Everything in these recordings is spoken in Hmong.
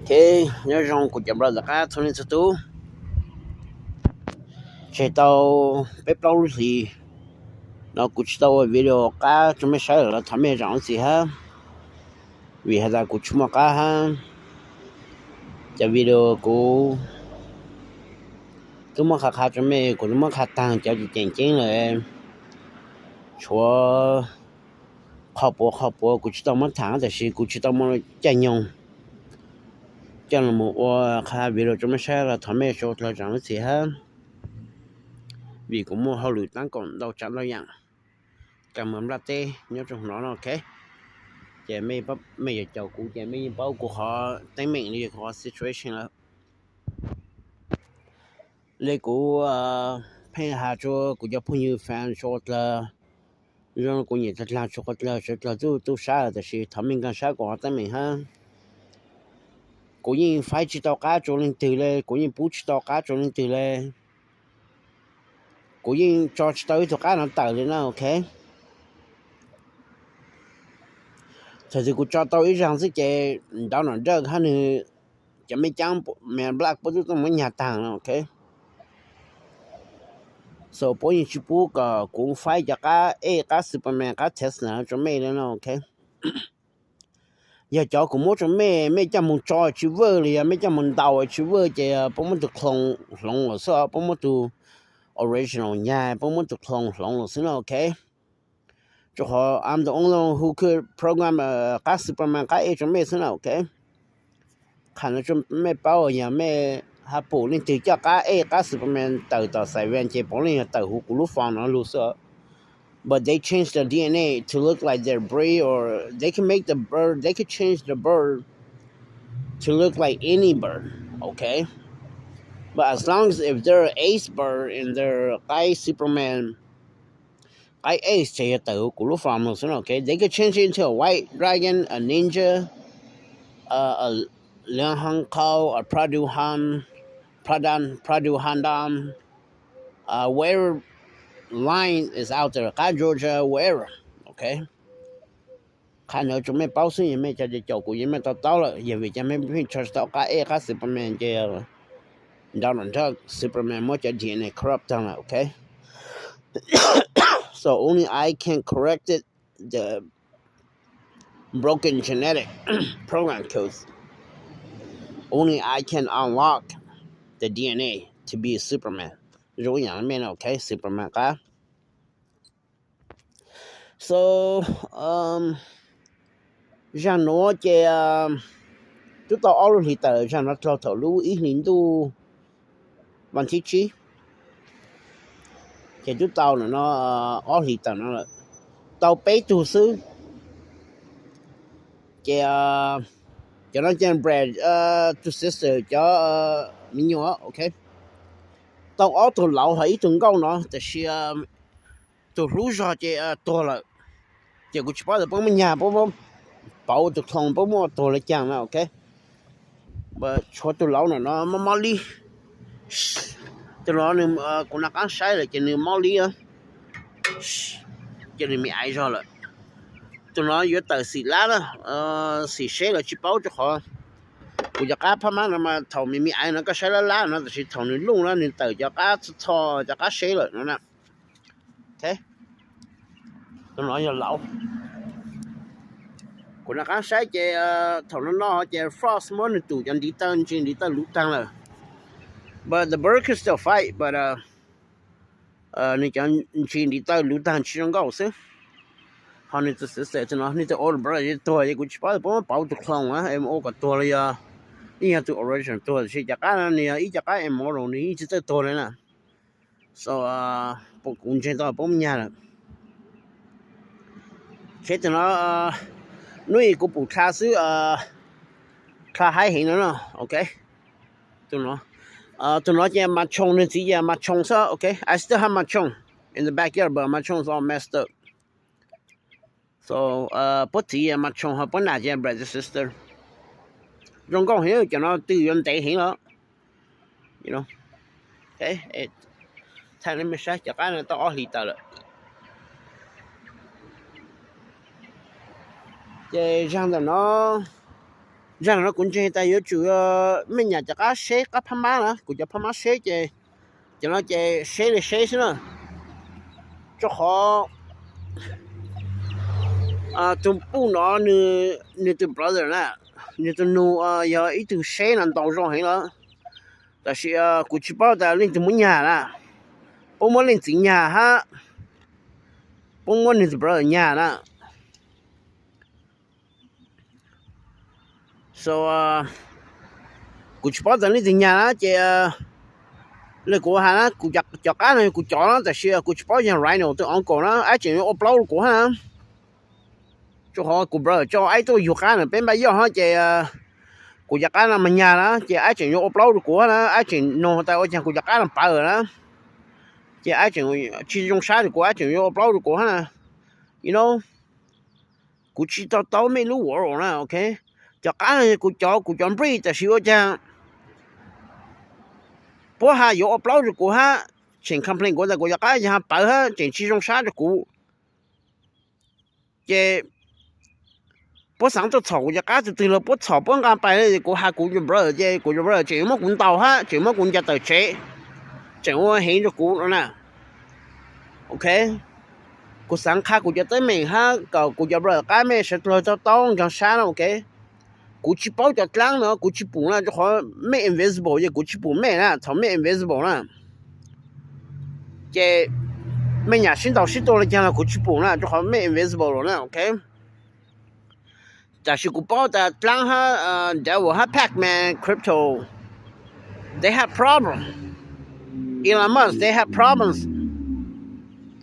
Ok, nyob zoo kuv cov npawg tom qab txhua leej txhua tus. Tseg tau peb plaub lub hlis no kuv tsis tau ua video qab rau mej saib lawm los thov mej zam lub txim hab, vim has tas kuv tsis muaj qab hab. Cov video kuv twb muab qha qha rau mej, kuv twb muab qha taag cov ceem ceeb lawm. Tshuav qhov puav qhov puav kuv tsis tau muab tham tab sis kuv tsis tau muaj caij nyoog coj los mus ua qha video rau mej saib los thov mej suav dlawg zam lub txim hab, vim kuv muaj hauj lwm tab kaum ntau tsav ntau yaam, kag mus nplaj teb nyob rau hnov no, ok. Ces mej yuav caum kuv ces mej yeej paub kuv qhov teeb meem li kuv qhov situation lawm. Li kuv pheej has rua kuv cov phooj ywg fans suav dlawg, zoo kuv nyiam tag dlaag suav dlawg, suav dlawg tub tub sab lawm tab sis thov mej nkaag sab kuv qhov teeb meem hab. Kuv yeej faib tsis tau qab rua leej twg le, kuv yeej pub tsis tau qab rua leej twg le, kuv yeej tso tsis tau ib tug qab no tawm li na, ok. Thaum twg kuv tso tau ib zaag xwb ces Donald Duck hab nwg cov mej caab me nplaj puab tub tuaj muab nyag taag no, ok. So puab yeej tsis pub kom kuv faib cov qab ej qab Superman qab Tesla rua mej le no, ok. Yog cov kuv muab rua mej, mej coj moog tso tsis vwj los yog mej coj moog ntaus tsis vwj ces puab muab tug clone hloov lawm xwb, puab muab tug original nyag, puab muab tug clone hloov lawm xwb no, ok. Rua qhov I'm the only one who could program qab Superman qab ej rua mej xwb na, ok. Qha no rua mej paub, yog mej has pum leej twg coj qab ej qab Superman tawm tom Saipan ces puav leej yog tawm huv kuv lub phone no lug xwb. But they change the D N A to look like their breed, or they can make the bird, they can change the bird to look like any bird, okay? But as long as if they're ace bird and they're qaib Superman, qaib ace ces yog tawm huv kuv lub phone no xwb, okay? They can change it into a white dragon, a ninja, a, a lion han cow, a Pradhan, Pradhan, Pradhan Dam, uh, whatever line is out there, qab Georgia, whatever, okay? Qha no rua mej paub xwb, yog mej cov caum kuv yeej mej to taub lawm, yog vim cov mej pheej tso tsis tau qab ej qab Superman ces Donald Trump Superman muab cov D N A corrupt taag lawm, okay? So only I can correct it, the broken genetic program codes. Only I can unlock the D N A to be a Superman. Zoo ib yaam mej no, okay, Superman qab. So, um, zaaj nuav ces, um, twb tau ob lub hlis tawm, zaaj nuav dlaug thaum lub ib hlis ntuj vas thib tsib, ces twb tau no, ob hlis tawm no lawm, tau peb tug xwb. Ces cov no ces Brad tus sister cov me nyuam, okay, tau ob tug laus hos ib tug nkauj no, tab sis tus hlub zog ces tuag lawm. Ces kuv tsis paub tas puab muab nyag, puab muab pauv tus clone, puab muab ua tuag le caag na, okay. Tshuav tus laus no mob mob lib. Tus no nws, kuv noj qaab saib lawm ces nws mob lib, ces nws me aiv zog lawm. Tus no yuav tawm xim lab na, xim seb lawm tsis paub rua qhov kuv cov qab phab mab no mas thaum me me aiv no koj saib lab lab no, tab sis thaum nws luj na nws tawm cov qab txho txho, cov qab seb lawm no na. Tus no yog laus. Kuv noj qaab saib ces thaum no no ces Frost muab nws tus cov ntiv taw ntsis ntiv taw luv taag lawm. But the bird can still fight, but nws cov ntsis ntiv taw luv taag tsis zoo nkauj xwb. Ho nws tus sister no, nws tus older brother tuag, ces kuv tsis paub puab muab pauv tus clone es ua kom tuag los yog ib yog tus original tuag, tab sis cov qab no nws yog ib cov qab immortal, nws yeej tsis txawj tuag li na. So, kuv ntseeg tau puab muab nyag lawm. Tus no, hnub ib kuv pum dlha xwb, dlha haib heev no, okay. Tus no, tus no ces Mas Tshoo, nws txiv ces Mas Tshoo xwb, okay. I still have Mas Tshoo in the backyard, but Mas Tshoo is all messed up. So, puab txiv Mas Tshoo ho puab nam ces brother sister. Zoo nkauj heev, cov no twb yuav ntev heev los. Thaij mej saib, cov qab no tau ob hlis tawm lawm. Ces zaaj ntawm no, Zaj no kuv ntseeg tas yuav tsum mej nyam cov qab seb qab phab mab na, kuv cov phab mab seb ces, cov no ces seb li seb xwb na. Rau qhov tus puj no nws tus brother na, nws tus nus yog ib tug seb no ntau zoo heev lawm. Tab sis kuv tsis paub tas leej twg muab nyag na, puab muab leej txiv nyag hab puab muab nws tus brother nyag na. So kuv tsis paub tas leej twg nyag na ces li kuv has na, kuv cov qab no kuv cov na, tab sis kuv tsis paub yog Rhino tus uncle na ab tseem yuav ua plaub rau kuv hab na. Rau qhov kuv brother tso ab tuaj yug qab na peb npaj yoj hab ces kuv cov qab no mas nyag na ces ab tseem yuav ua plaub rau kuv hab na, ab tseem nug tas ua caag kuv cov qab no pawv na, ces ab tseem tsis zoo sab rau kuv, ab tseem yuav ua plaub rau kuv hab na. You know, kuv tsis to taub mej lub world na, ok. Cov qab no kuv cov, kuv cov npris, tab sis ua caag puab has yuav ua plaub rau kuv hab, tseem complain kuv tas kuv cov qab yog pawv hab tseem tsis zoo sab rau kuv. Ces puab xaav tuaj txhom kuv cov qab tug twg los puab txhom puab nqaa pais li, kuv has kuv cov brother ces kuv cov brother tseem muab kuv ntaus hab tseem muab kuv ncaws tawm tsev, tseem ua heev rau kuv no na. Ok, kuv xaav qha kuv cov teeb meem hab kom kuv cov brother qab mej sawv dlawg to taub nkaag sab na, ok. Kuv tsis paub cov dlaab no, kuv tsis pum na, rau qhov mej invisible ces kuv tsis pum mej na, thaum mej invisible na ces mej nyam sib ntaus sib tua le caag los kuv tsis pum na, rau qhov mej invisible na, ok. Tab sis kuv paub tas dlaab hab devil hab Pac-Man crypto, they have problem. Elon Musk, they have problems.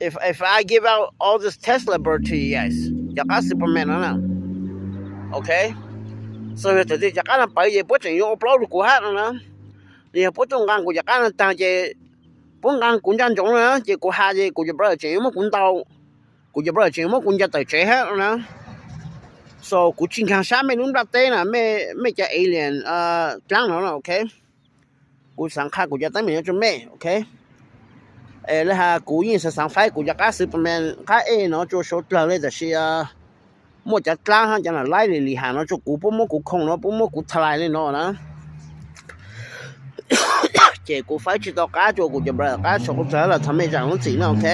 If, if I give out all this Tesla bird to you guys, cov qab Superman no na, ok. So yog thaum twg cov qab no pawv ces puab tseem yuav ua plaub rau kuv hab no na. Yog puab tuaj nqaa kuv cov qab no taag ces puab nqaa kuv ntsaj ntsoov na ces kuv has ces kuv cov brother tseem yuav muab kuv ntaus, kuv cov brother tseem yuav muab kuv ncaws tawm tsev hab no na. So kuv tsis nkaag sab mej lub nplaj teb na, mej cov alien dlaab no na, ok. Kuv xaav qha kuv cov teeb meem no rau mej, ok. Le has kuv yeej xaav xaav faib kuv cov qab Superman qab ej no rua suav dlawg le, tab sis muaj cov dlaab hab cov nam laib li li has no rua kuv, puab muab kuv khoom no, puab muab kuv thalais li no na. Ces kuv faib tsis tau qab rua kuv cov brother qab suav dlawg los thov mej zaam lub txim na, ok.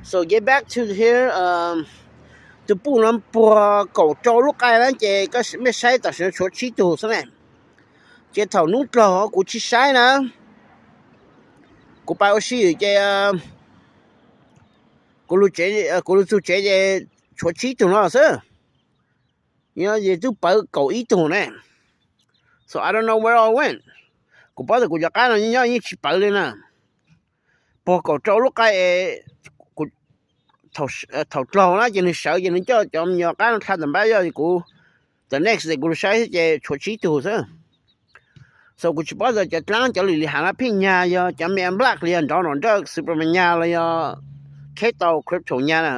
So get back to here, tus puj no puag kaum rau lub qai na ces mej saib tam sim no tshuav tsib tug xwb ne. Ces thaum nub dlaug kuv tsis saib na, kuv pais ua si ces kuv lug txug tsev ces tshuav tsib tug no xwb. Ces twb pawv kaum ib tug ne. So I don't know where all went. Kuv paub tas kuv cov qab no nyob yeej tsis pawv li na. Puag kaum rau lub qai es thaum dlaug na ces nwg sawv ces nwg coj cov me nyuam qab no dlha tawm npab yoj, kuv the next day kuv lug saib ces tshuav tsib tug xwb. So kuv tsis paub tas cov dlaab cov li li has no pheej nyag, yog cov me unblock los yog nrov nrov nrawj Superman nyag los yog kheb tau crypto nyag na.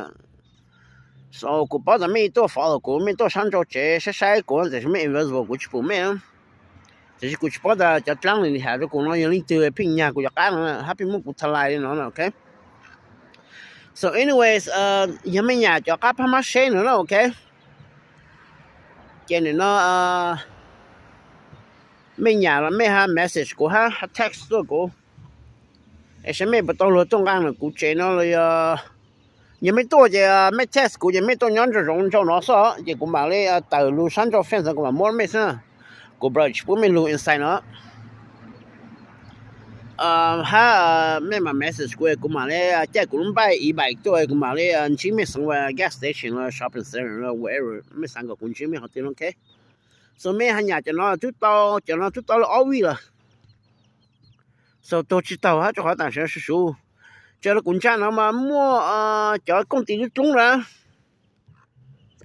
So kuv paub tas mej tuaj follow kuv, mej tuaj sab nrau tsev saib saib kuv, tab sis mej invisible kuv tsis pum mej. Tab sis kuv tsis paub tas cov dlaab li li has rua kuv no yog leej twg pheej nyag kuv cov qab no hab pheej muab kuv thalais li no, ok. So anyways, yog mej nyam cov qab phab mab seb no na, ok. Ces nim no mej nyam los mej hab message kuv hab text tuaj kuv, es saib mej puas tau luag tuaj nqaa kuv tsev no los yog, yog mej tuaj ces mej text kuv ces mej tuaj nyob nraum zoov nraum no xwb ces kuv mam li tawm lug sab nrau fence kuv mam muab mej xwb. Kuv brother tsis pub mej lug inside no. Hab mej mam message kuv, kuv mam li caij kuv lub npaij e-bike tuaj, kuv mam li ntsib mej xeev ua gas station los shopping center los whatever mej xaav kom kuv ntsib mej qhov twg no, ok. So mej has nyam cov no twb tau, cov no twb tau lawm ob week lawm. So tuag tsis taug hab rua qhov tam sim no suv suv. Tsawg le kuv ntsaj no mas muaj cov kooj tis dlub dlub na,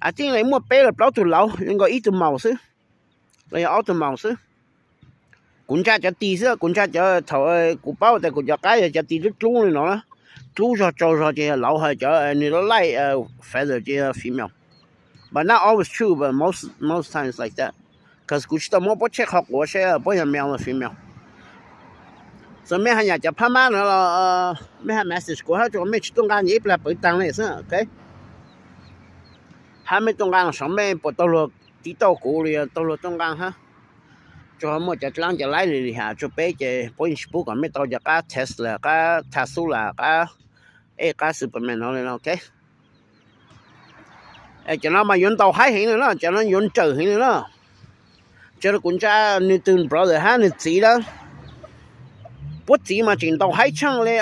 I think muaj peb los plaub tug lauv, nkaus ib tug maum xwb los yog ob tug maum xwb. Kuv ntsaj cov tis xwb, kuv ntsaj cov thaum kuv paub tas kuv cov qab yog cov tis dlub dlub li no na, dlub zog tsau zog ces yog lauv, ho cov nws lab laij feather ces yog female. But not always true, but most most times like that. Cause kuv tsis tau muab puab check qhov quav seb puab yog male los female. So mej has nyam cov phab mab no los mej has message kuv hab rua mej tsis tuaj nqaa ib plag pawv taag le xwb, ok. Phab mej tuaj nqaa los sav mej puas tau luag tiv tauj kuv li, tau luag tuaj nqaa hab. Tsuas muaj cov dlaab cov laib li li has rua peb ces puab yeej tsis pub kom mej tau cov qab Tesla, qab Tesla, qab ej qab Superman no li no, ok. Cov no mas yuav ntaus haib heev li na, cov no yuav nrawm heev li na. Tsa kuv ntsa nwg tug brother hab nwg txiv lawm. Puab txiv mas tseem ntaus haib tshaaj le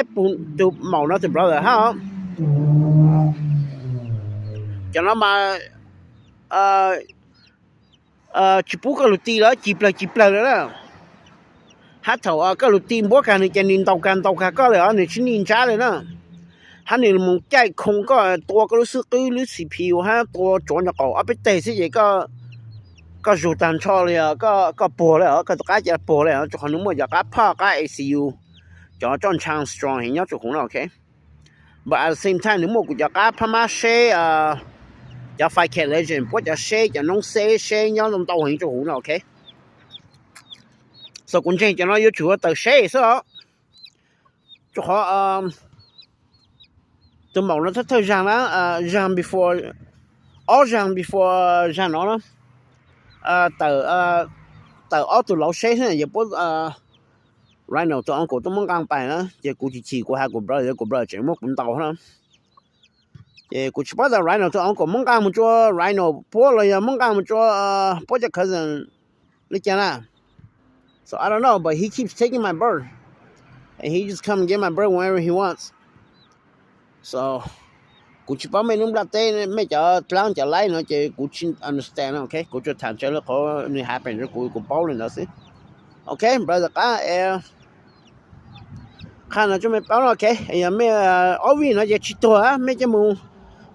Apple tug maum no tug brother hab. Cov no mas tsis pub koj lug ti lawm, ci plawg ci plawg lawm na. Hab thaum koj lug ti npuab kag nwg ces nwg ntaus kag ntaus kag koj le os, nwg tsis nij ntsab le na. Hab nwg moog caij khoo koj, tua koj lub xwb qwb lub C P U hab tua tsuav nyob qaum ob peb teg xwb ces koj zug tag nrho li, koj puag le os, koj tus qab ca puag le os, rua qhov nwg muaj cov qab phaj qab A C U, cov roj ntsha strong heev nyob rua huv no, ok. But at the same time nwg muaj kuv cov qab phab mab seb, cov five K Legend, puab cov seb cov noob xeb seb nyob ntau ntau heev rua huv no, ok. So kuv ntseeg cov no yuav tsum ua tawm seb xwb os. Rua qhov tug maum no thawj thawj zaag na, zaag before, ob zaag before zaag no na, tawm ob tug lauv seb xwb, yog puab Rhino tug uncle tuaj muab nqaa pais na, ces kuv chim chim kuv has kuv brother, kuv brother tseem muab kuv ntaus na. Ces kuv tsis paub tas Rhino tug uncle muab nqaa moog rua Rhino puab los yog muab nqaa moog rua puab cov cousin li cas na. So I don't know, but he keeps taking my bird, and he just come get my bird whenever he wants. So kuv tsis paub mej lub nplaj teb, mej cov dlaab cov laib no ces kuv tsis understand, ok. Kuv tsuas tham tsawg le qhov nwg happen rua kuv, kuv paub le ntawd xwb. Ok brother, qab qha no tso mej paub no, ok. Yog mej ob vij no ces tsis tuag, mej coj moog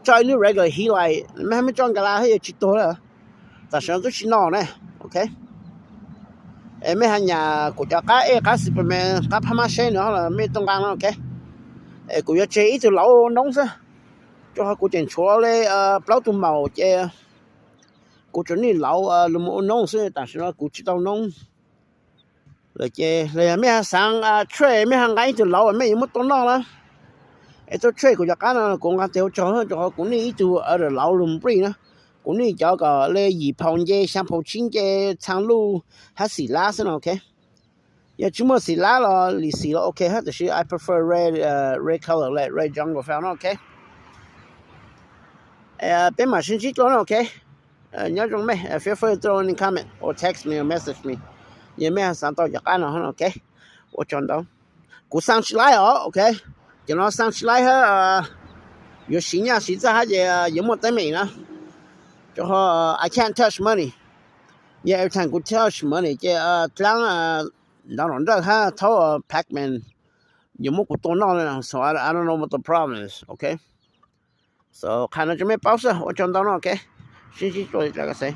tso ib lub regular heat light, mej hab mej tso nka la hab yog tsis tuag lawm. Tam sim no tub tsis noj ne, ok. Es mej has nyam kuv cov qab ej qab Superman qab phab mab seb no los mej tuaj nqaa no, ok. Es kuv yuav tseg ib tug lauv noob xwb, rua qhov kuv tseem tshuav le plaub tug maum ces kuv tsuas nij lauv lug moog ua noob xwb, tam sim no kuv tsis tau noob lawm ces los yog mej has xaav trade, mej has nqaa ib tug lauv mej yuav muab tua noj lawm, es tuaj trade kuv cov qab no kuv nqaa tes ua tsaug, rua qhov kuv nij ib tug other lauv lug breed na. Kuv nij cov kom le yim phaus nce, xyaa phaus tsib nce, txhaa luj hab xim lab xwb no, ok. Yog tsis muaj xim lab los lim xim los ok hab, tab sis I prefer red, red color, like red jungle fowl no, ok. Peb mam sib ntsib dlua no, ok. Nyob zoo mej, feel free to throw any comment or text me or message me. Yog mej has xaav tau cov qab no, ok. Ua tsaug ntau. Kuv xaa tsis laib os, ok. Cov no xaa tsis laib hab, yuav siv nyaj siv txag hab ces yuav muaj teeb meem na. Rua qhov I can't touch money. Yog every time kuv touch money ces dlaab nrov nrawj hab thaub Pac-Man yuav muab kuv tua noj le, so I don't know what the problem is, ok. So qha no tso mej paub xwb, ua tsaug ntau no, ok. Sib ntsib dlua.